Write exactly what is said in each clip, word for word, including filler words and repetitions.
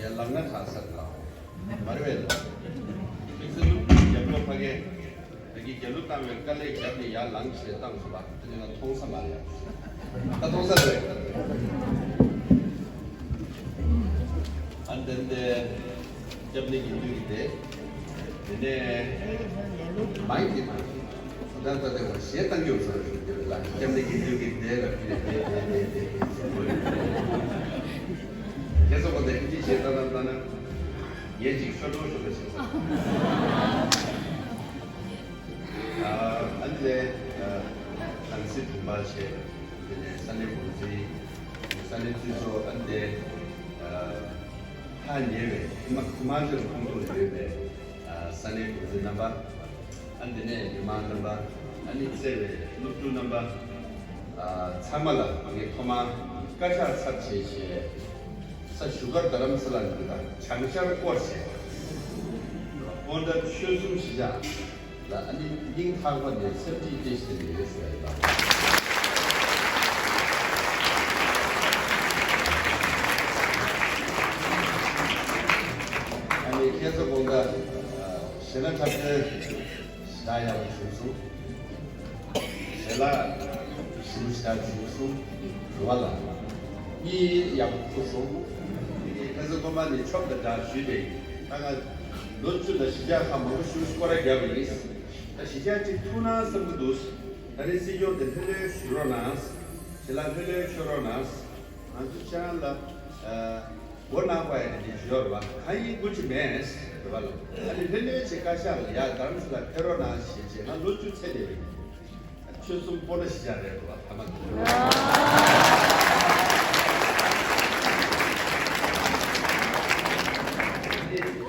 ཡ་ལངས་ན་ཁ་སར་ལ། མ་རེད་པས་ལ། དམིགས་བསལ་སློབ་ཕྲུག་རྒྱབ་ལོགས་ཕ་གི། ད་གིན་རྒྱབ་ལོགས་བཏང་བའི་དཀའ་ལས་བརྒྱབ་ནས་ཡར་ལངས་བྱས་བཏང་སོང་བ། དེ་ནས་ང་མཐོང་ས་མ་རེད། ད་མཐོང་ས་རེད། ཨ་ནི་དེ་འདྲ་སྐྱབས་གནས་དགེ་འདུན་གྱི་སྡེ། དེ་ནས་མའི་གི་ད་ལྟ་དེ་བ་གཞས་བཏང་རྒྱུ་བཟོ་རྒྱུ་ལ་སྐྱབས་གནས་དགེ་འདུན་གྱི་སྡེ་ལ་དེ་དེ་དེ་དེ་དེ་དེ་ཁྱེད་ཚོ་གོ་དེ་ཁྱི་གཞས་བཏང་བཏང་བཏང་ན་ངས་ཅིག་ཤོར་ཤོར་ཤོར་བྱེད་ས། ཨ་ནི་ལས་ཨ་དང་སྲིད་དྲུང་པ་བྱས། དེ་ནས་ས་གནས་འགོ་འཛིན། ས་གནས་འཐུས་ཚོགས། ཨ་ནི་དེ་ཨ་ཐག་ཉེ་བའི་ཧི་མ་ཧི་མ་ཅལ་ཁོངས་གཏོགས་ཡོད་པའི་ཨ་ས་གནས་འགོ་འཛིན་རྣམ་པ། ཨ་ནི་དེ་ནས་མི་མང་རྣམ་པ། ཨ་ནི་བརྩེ་བའི་སློབ་ཕྲུག་རྣམ་པ། ཨ་ཚང་མ་ལ་ངས་ཐོག་མར་བཀའ་ཤག་ཚབ་བྱས་བྱས། ས་བཞུགས་སྒར་རྡ་རམ་ས་ལ་འདི་དང་བྱང་ཤར་སྐོར་བྱས། སྔོན་བརྡ་ཆོལ་གསུམ་གཞིས་ཆགས། ཨ་ནི་སྙིང་ཐག་པ་ནས་འཚམས་འདྲི་བཀྲ་ཤིས་བདེ་ལེགས་ཟེར་ཡ་ཡིན་པ། ཨ་ནི་ཁྱེད་ཚོ་དགོངས་དག་ཞེ་ན་འཁྲབ་སྟོན་ཞེ་དྲག་ཡག་པོ་བྱུང་སོང་། ཞལ་ལག་ཞིམ་པོ་ཞེ་དྲག་བྱུང་སོང་། རེད་བ་ལ། གཉིད་ཡག་པོ་ཁུག་སོང་། ཁྱེད་ཚོ་ཚང་མ་ནས་མཆོག་དང་འདྲ་ཞུས་པས་ད་ང་ལོ་བཅུ་དང་བཞི་བརྒྱ་ལྷག་མང་པོ་ཞིག་སྐོར་ར་བརྒྱབ་པ་ཡིན། ད་གཞིས་ཆགས་གཅིག་ཐུག་ན་བསམ་གྱི་འདུག་ད་རེས་སྲིད་སྐྱོང་དེ་ལྷོད་ལྷོད་བཞུགས་རོགས་གནང་། ཞལ་ལག་ལྷོད་ལྷོད་མཆོད་རོགས་གནང་། ང་ཚོ་ཁྱེད་རང་ལ་མགོ་ནག་པ་ཡ་དེ་འདྲ་ཞོར་བ་གང་ཡིན་དགོས་ཀྱི་མེད་རེད་བ་ལ། ཨ་ནི་ལྷོད་ལྷོད་བྱས་བཀའ་ཤག་ལ་ཡ་རྡ་རམ་ས་ལ་ཕེབས་རོགས་གནང་ཞེས་བྱས་ང་ལོ་བཅུ་ཚེ་འདས་པ་ཡིན། ཆོལ་གསུམ་སྤོ་ལོ་ཞིག་ཀྱང་རེད་འདུག་བ་ཐ་མ་དེ།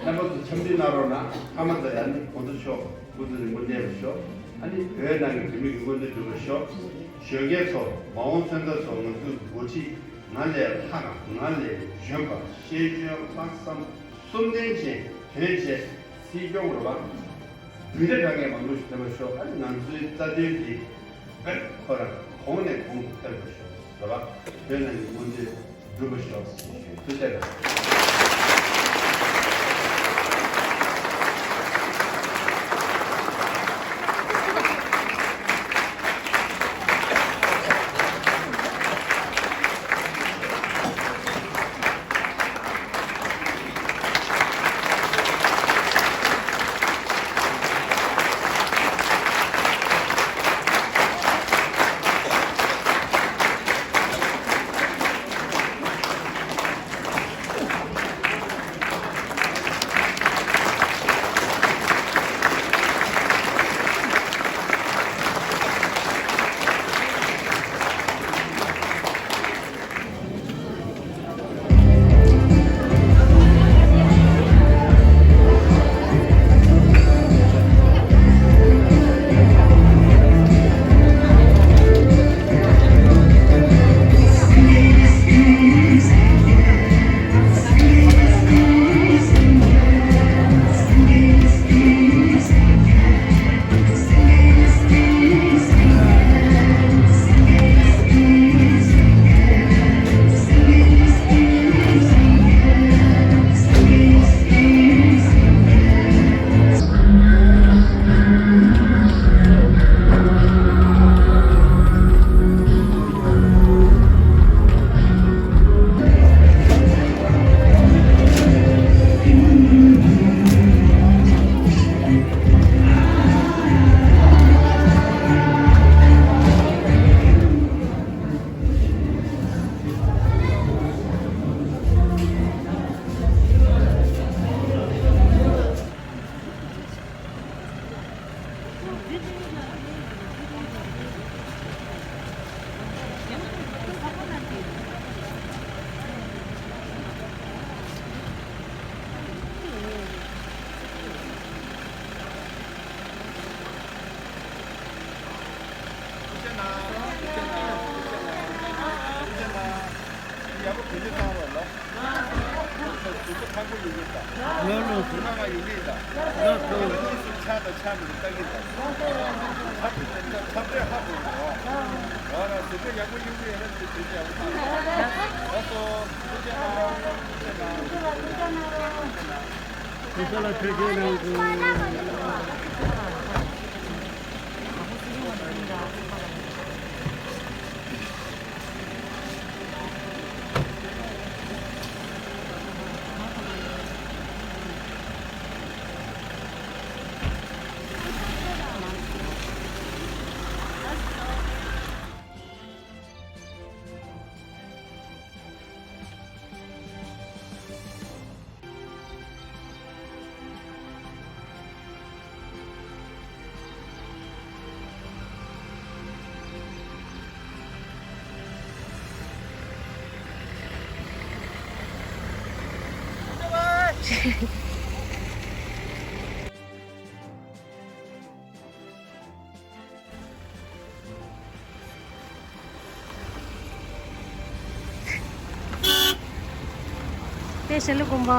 རྣམ་པ་ཚོ་འཚམས་འདྲི་གནང་རོགས་གནང་། ཐ་མ་དེ་ཡང་ནི་གོང་ས་མཆོག་སྐུ་ཚེ་རིང་པོ་གནས་པར་ཤོག་ཨ་ནི་བོད་ནང་གི་བོད་མི་གི་མངོན་འདོད་འགྲུབ་པར་ཤོག་གཞོན་སྐྱེས་ཚོ་མ་འོངས་མཚོན་རྟགས་ཚོ་ང་ཚོའི་འགོ་ཁྲིད་ང་ལས་ལྷག་ང་ལས་གཞོན་པ་ཤེས་འཇོན་ལྷག་བསམ་གསུམ་ལྡན་ཅན་དོན་བྱེད་སྲིད་སྐྱོང་རེད་བ། འདི་འདྲ་དྲང་ངེས་མང་པོ་ཞིག་ཐེབས་པར་ཤོག་ཨ་ནི་ང་ཚོའི་རྩ་དོན་འདི་བོད་ཁོ་རང་གོང་ནས་གོང་དུ་འཕེལ་བར་ཤོག་རེད་བ། བོད་ནང་གི་མངོན་འདོད་འགྲུབ་པར་ཤོག་ཞེས་ཞུ། ཐུགས་རྗེ་ཆེ། ཡག་པོ་གྲོས་ཆོད་བཏང་རོགས་ལ། གཟུགས་པོ་ཐང་པོ་ཡོང་གི་ཡིན་ད། ལོ་ལོ། དུ་ན་ང་ཡོང་གི་ཡིན་ད། ལོ་ལོ། གཉིས་སུ་ཆ་དང་ཆ་མི་འདུག་ལྟ་གི་ཡིན་ད། ཚབ་ཚབ་ཚབ་རེ་ཧ་གོ་གི་རེད་བ། རོགས་ར་གཟུགས་པོ་ཡག་པོ་ཡོང་གི་ཡིན་ན་དེ་གྲོས་ཆོད་ཡག་པོ་བཏང་རོགས། ལགས་སོ། ཐུགས་རྗེ་གནང་། ཐུགས་རྗེ་གནང་། ཐུགས་རྗེ་གནང་། ཐུགས་རྗེ་ལ་ཐུགས་རྗེ་གནང་། དཔལ་གཤེན་པ་མགོན་པོ།